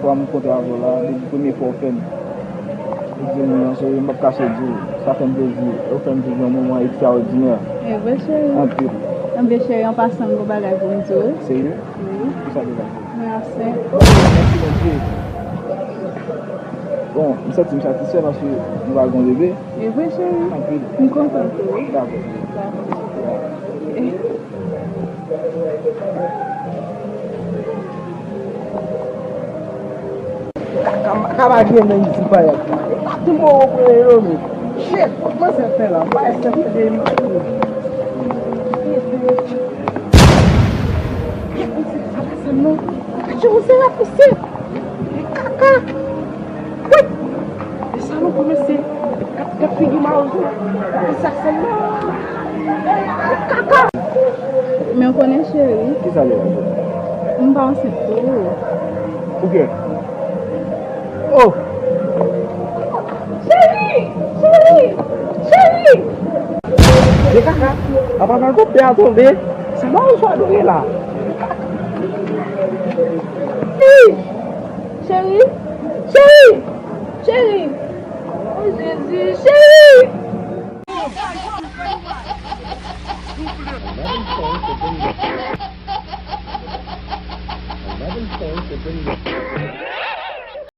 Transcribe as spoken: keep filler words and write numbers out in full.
Fwa m kontre avè w la, depi premye fwa w fè m egzamine an, cheri, m p ap kache di w, sa fè m plezi. Ou fè m viv yon moman ekstraòdinè. E vre, cheri. Anpil. Anben, cheri, an pasan, m gon bagay pou m di w. Serye? Wi. Kisa ki pase? Mwen ansent. Mèsi Bondye. Bon, m santi m satisfè paske nou pral gen yon bebe. E vre, cheri? Anpil. M kontan tou, wi. Dakò. Dakò. Kaka, kaka pa gen nan isi payèt la. E pa ti mo ou pran yo, men. Shit, kòman se fè la? Payèt se fè de imaj. Kaka, se rapouse. Kaka. Wi! E sa nou kòmanse. Gad, gad figi Mawozo. Gad sa sèlman. Kaka! Men w konnen, cheri. Kisa li la? M pa ansent tou. Ou gen? Oh! Cheri! Cheri! Cheri! De kaka! Apa nan kou pye a tonbe? Sa Mawozo a dwe la? Cheri! Cheri! Cheri! Cheri! Oh, Jezi! Cheri! Ann al fè yon sèten bagay. Ann al fè yon sèten bagay.